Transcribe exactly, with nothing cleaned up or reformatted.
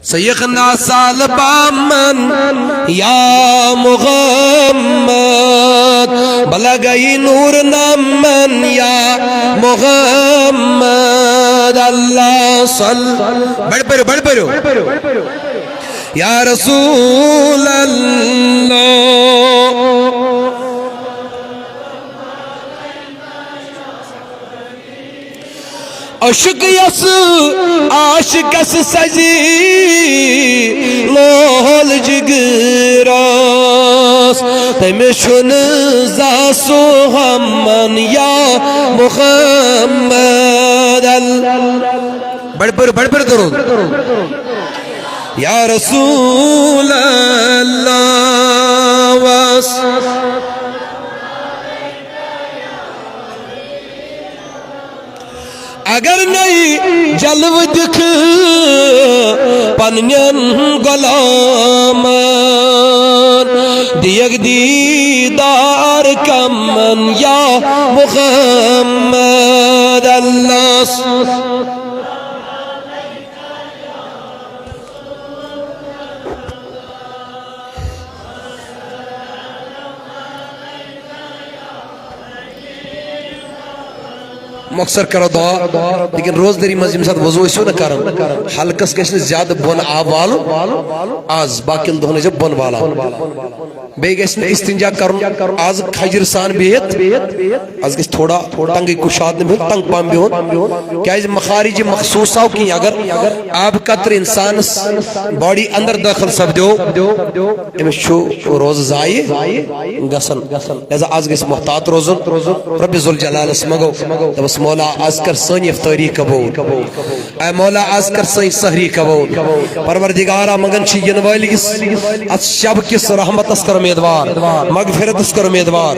سیخنا سال بامن یا محمد، بلغی نور نمن یا محمد، اللہ صل، بڑھ پرو، بڑھ پرو، یا رسول اللہ۔ عشق یس عاشقس سزی لول جگراس، تمس چھُنہٕ زانٛہہ سُہ ہمن یا محمد ال-، بڑھ پر، بڑھ پر درود۔ یا رسول اللہ وس۔ اگر نئی جلوٕ دِکھ پننٮ۪ن غلامن، دِیَکھ دیٖدار کمن یا محمد اللہ۔ مۄخصر کرو دعا، لیکن روزدٲری منٛز ییٚمہِ ساتہٕ وضو ٲسِو نہ کران، حلقس گژھِ نہٕ زیادٕ بۄن آب والُن۔ آز باقین دۄہن ٲسۍزیو بۄن والان۔ بیٚیہِ گژھِ نہٕ استنجا کرُن آز کھجر سان بِہِتھ۔ از گژھِ تھوڑا تنگٕے کُشاد نہٕ بِہُن، تنگ پہم بِہُن۔ کیازِ مخارج مخصوص آو کِہیٖنۍ۔ اگر آب قطرٕ انسانس باڈی اندر دٲخل سپدیو، أمِس چھُ روزٕ ضایع گژھان۔ لہذا از گژھِ محتاط روزُن۔ رب ذوالجلالس منٛگو، دپس، مولا، از کر سٲنۍ افطٲری قبول۔ اے مولا، از کر سٲنۍ سحری قبول۔ پروردگارا، منٛگان چھِ یِنہٕ وٲلِس اتھ شب کِس رحمتس کر امیدوار، مغفرتس کر امیدوار۔